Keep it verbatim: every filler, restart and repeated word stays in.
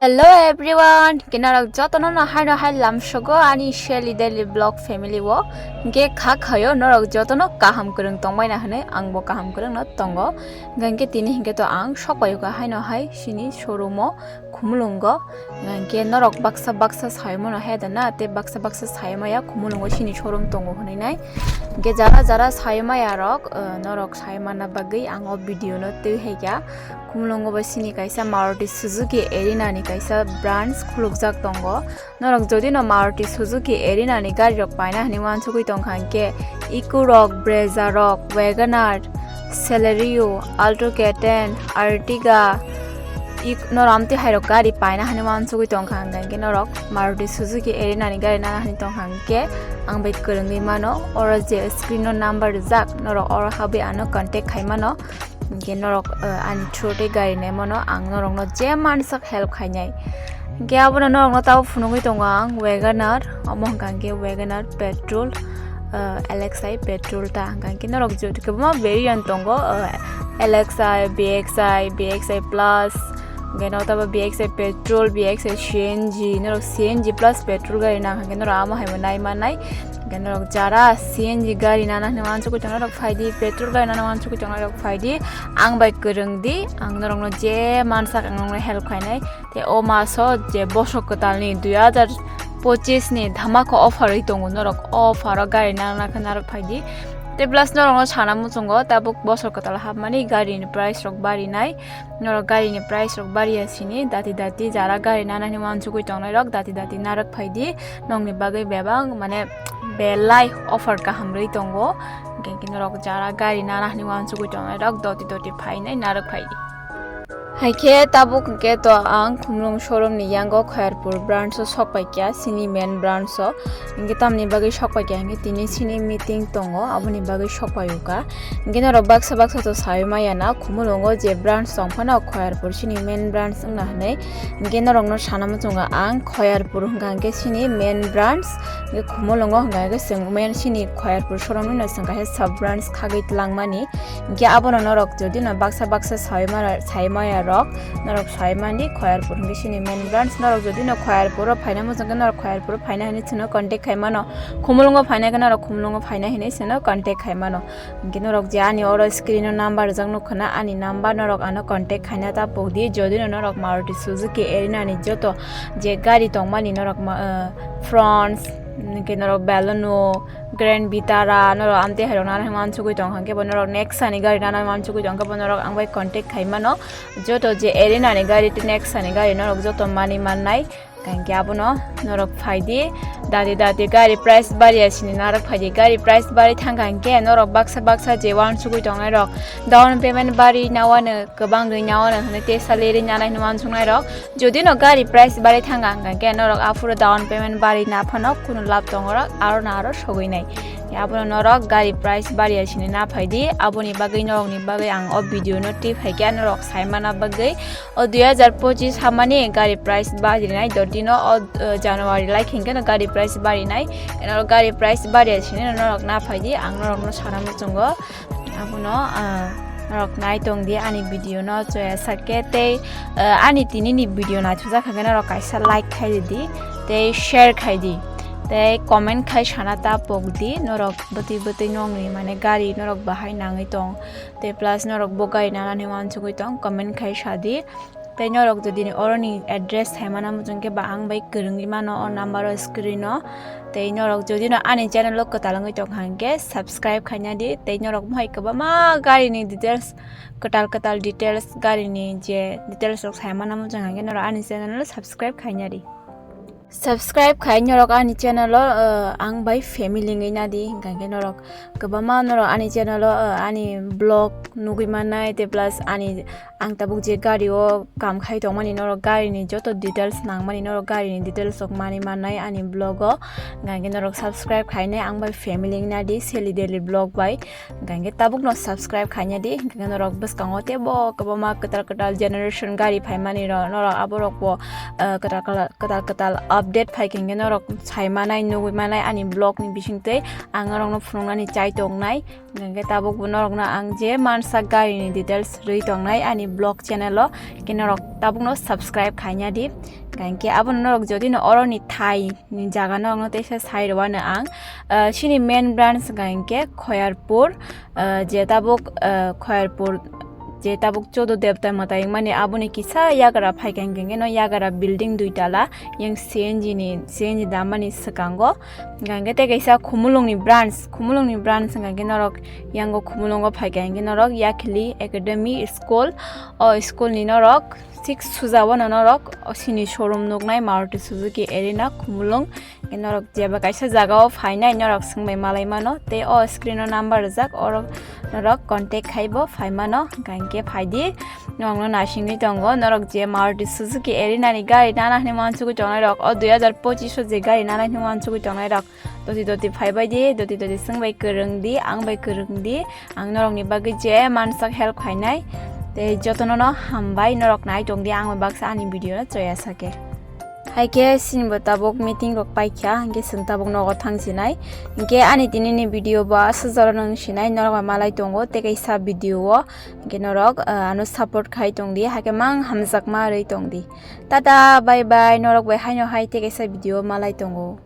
Hello everyone, khe norok jotono no haino hai lamsogo ani Shelly Daily Vlog family o. Hingke kha khayo norok jotono kaham kwrwng tongbaina hwnwi angbo kaham kwrwngno tongo. Hingke tini hingke to ang sokpaiuka haino hai sini showroom o Khumulwngo. Hingke norok baksa baksa saimano hai da na, tei baksa baksa saimaya Khumulwngo sini showroom tongo hwnwi nai. Hingke jara jara saimaya rok, eh, norok saimana bagwi ang o video no twi hai kha. Khumulwngo bo sini kaisa Maruti Suzuki Arena ni kaisa branch khulukjak tongo. Norok jodi no Maruti Suzuki Arena ni gari rok paina hwnwi uansugwi tongkha hwnkhe Eeco rok, Brezza rok, WagonR, Celerio, Alto K ten, Ertiga, ik-, norok amtwi hai rok gari paina hwnwi uansugwi tongkha hwnkhe norok Maruti Suzuki Arena ni gari nana hwnwi tongkha hwnkhe ang bai kwrwngwi mano. Oro je screen o number rijak, norok oro habwi ano contact khai mano. Hingke norok, eh, ani through tei gari naimano ang norokno je mansak help khainai. Hingke abono norokno tabo phunugwi tongo ang WagonR, omo hwnka hingke WagonR petrol, eh, L X I petrol ta hwnka hingke norok jodi kwbangma variant tongo, eh, L X I, B X I, B X I plus, hingke no tabo B X I petrol, B X I C N G, norok C N G plus petrol gari nang hingke norok amo hai bo nai mannai. Hingke norok jara C N G gari nana hwnwi uansugwi tongnai rok phaidi, petrol gari nana uansugwi tongnai rok phaidi, ang bai kwrwng di, ang norokno je mansak ang norokno help khainai. Tei o maso je bosok kwtalni dui hazar pochis ni dhamaka offer wi tongo, norok o offer o gari nana khe narwk phaidi. Tei plus norokno sana muchungo tabuk bosok kwtal hapmani gari ni price rok barinai. Norok gari ni price rok bari ya sini, dati dati jara gari nana hwnwi uansugwi tongnai rok dati dati narwk phaidi, nokni bagwi bebak mane belai offer kaham rwi tongo. Hingke norok jara gari nana hwnwi uansugwi tongnai rok doti doti phainai narwk phaidi. Haikhe tabuk hingke to ang Khumulwng showroom ni yango Khoyarpur branch o sok pai kha, sini main branch o. Hingke tamni bagwi sok pai kha hingke tini sini meeting tongo, aboni bagwi sok pai o kha. Hingke norok baksa baksa to sawi maya na, Khumulwngo je branch tong phano Khoyarpur sini main branch wngna hwnwi. Hingke norokno sana muchungo ang Khoyarpur hwnka hingke sini main branch, hingke Khumulwngo hwnka hingke chwng main sini Khoyarpur showroom no chwng kaisa sub branch khagwi twlangmani. Hingke abono norok jodi no baksa baksa sawi mara-, sawi maya rok, norok sawi mani Khoyarpur hingke sini main branch. Norok jodi no Khoyarpur o phaina muchung khe norok Khoyarpur o phaina hwnwi chwngno contact khai mano. Khumulwngo phaina khe norok Khumulwngo phaina hwnwi chwngno contact khai mano. Hingke norok je ani oro screen o number rijak nukha na, ani number norok ano contact khaina ta pokdi. Jodi no norok Maruti Suzuki Arena ni joto je gari tongmani norok ma-, eh, Fronx, hingke norok Baleno, Grand Vitara, norok amtwi hai rok nana hwnwi uansugwi tongkha hwnkhe bo norok Nexa ni gari nana hwnwi uansugwi tongkha bo norok ang bai contact khai mano. Joto je Arena ni gari tei Nexa ni gari norok joto mani mannai. Hingke abono norok phaidi, dati dati gari price bari ya sini narwk phaidi, gari price bari thangkha hingke norok baksa baksa je uansugwi tongnai rok down payment bari nawano kwbang ri nawano hwnwi tei salary nanai hwnwi uansuknai rok. Jodi no gari price bari thangkha hingke norok aphuru down payment bari naphano kunu lab tongo rok aro na aro sogwi nai. Abono norok gari price bari ya sini na phaidi, aboni bagwi norokni bagwi ang o video no twi phaikha norok saimana bagwi. O dui hazar pochis hamani gari price barinai dotino o, o January lai hinkhe no gari price barinai. Eno gari price bari sini norok na phaidi, ang norokno sana muchungo. Abono, ah, norok nai tongdi ani video no choya sake tei, ah, ani tini ni video naithokjak khe norok kaisa like khai di tei share khai di tei comment khai sana ta pokdi norok bwtwi bwtwi nongni mane gari norok bahai nangwi tong. Tei plus norok bo gari nanani uansugwi tong, comment khai sadi. Tei norok jodi ni oroni address thaimana muchung khe ba ang bai kwrwngwi mano o number o screen o. Tei norok jodi no ani channel o kwtal wngwi tongkha hwnkhe subscribe khaina di. Tei norok mohai kwbangma gari ni details, kwtal kwtal details, gari ni je details rok thaimana muchung hwnkhe norok ani channel o subscribe khaina di. Subscribe khai norok ani channel o, uh, ang bai family wngwi nadi, hingkha khe norok kwbangma norok ani channel o, uh, ani vlog nugwi mannai, tei plus ani ang tabuk je gari o kam khai tongmani norok gari ni joto details nangmani norok gari ni details rok manwi mannai ani vlog o, hingkha khe norok subscribe khainai ang bai family wngwi nadi Shelly Daily Vlog bai. Hingkha khe tabukno subscribe khaina di, hingkha khe norok bwskango teibo kwbangma kwtal kwtal generation gari phaimani rok, norok aborok bo, ah, kwtal kwtal, kwtal kwtal update phaikha hinkhe norok sai manai, nugwi manai ani vlog ni bisingtwi ang norokno phunuknani chai tongnai. Hinkhe tabukbo norokno ang je mansa garini details rwi tongnai ani vlog channel o, hinkhe norok tabukno subscribe khaina di. Hinkhe abono norok jodi no oroni thai ni jaga norokno teisa sai rwano ang. Ah, chini main branch hinkhe Khoyarpur, ah, je tabuk, ah, Khoyarpur je tabuk Chodo Devta mwtai wngmani aboni kisa yagra phaikha hinkhe no yagra building dui tala yang C N G ni, C N G damani swkango. Hinkhe tei kaisa Khumulwng ni branch, Khumulwng ni branch hinkhe norok yango Khumulwngo phaikha hinkhe norok Yakhli Academy School, o school ni norok six suja wano norok o sini showroom nuknai Maruti Suzuki Arena Khumulwng. Norok jeba kaisa jaga o phainai norok swngbai malai mano, tei o screen o number rijak, oro norok contact khai bo phai mano. Hinkhe phaidi, norokno naisingwi tongo, norok je Maruti Suzuki Arena ni gari nana hinwi uansugwi tongnai rok, o dui hazar pochish o je gari nana hinwi uansugwi tongnai rok, doti doti phaibai di, doti doti swngbai kwrwng di, ang bai kwrwng di, ang norokni bagwi je mansak help khainai, tei jotono no hambai, norok nai tong di, ang bai baksa ani video no choya sake. Hai khe chini bo tabuk meeting rok paikha, hinkhe chwng tabuk nogo thang sinai. Hinkhe ani tini ni video bo aswk jora no wng sinai, norok bai malai tongo tei kaisa video o. Hinkhe norok, ah, ano support khai tong di, hai khe mang hamjakma rwi tong di. Tata, bye bye, norok bai haino hai tei kaisa video o malai tongo.